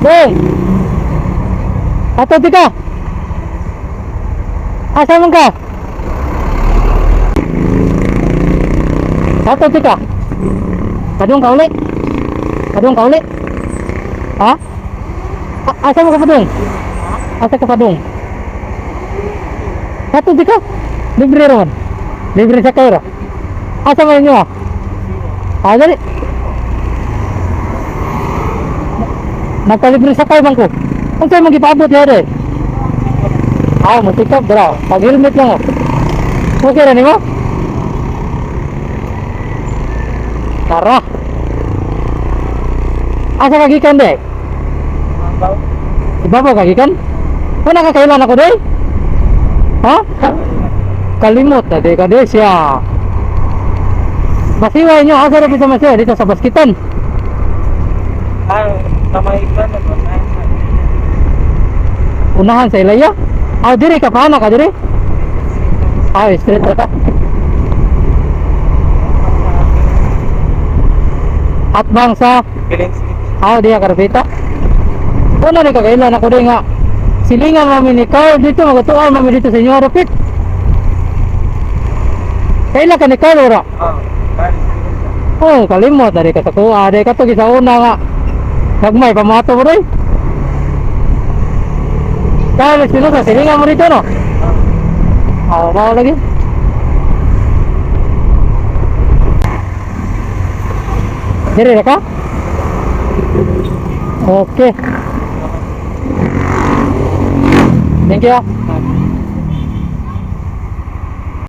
Dong! Ato di ka! Asa man ka? Ato di ka? Kadung ka uli? Kadung ka uli? Ha? Asa mo ka padung? Asa ka padung? Ato di ka? Libre ron. Libre sa kayo. Asa man inyo ah? Ah, dali. Nagpalibre sa kayo man ko. Ang sa'yo magipaabot yun eh. Ah, mo pick up dra. Pag helmet lang oh. Okay ra nimo? Tara. Asa ka gikan de? Ibabaw ka gikan? Wala ka kailan ako de? Ha? Kalimot na di ka de siya. Masiway nyo, asa ra pita masiway dito sa baskitan. Ah, kamay ba na ba? Unahan sa Ilaya. Ah, dire ka pa na ka dire? Ah, straight ra ka. Atbang sa Billing Street. Ah, diya karpita. Wala ni kagailan ako din nga. Silingan mami ni Carl dito, magatuan mami dito sa inyo, Rupit. Kailan ka ni Carl, ora? Oh, Paris. Oh, kalimot na di ka sa kuha, di ka to sa una nga. Gagmay, pamato mo rin. Carl Espinosa, silingan mo dito, no? Oh, mao lagi. Dire ra ka? Okay. Thank you.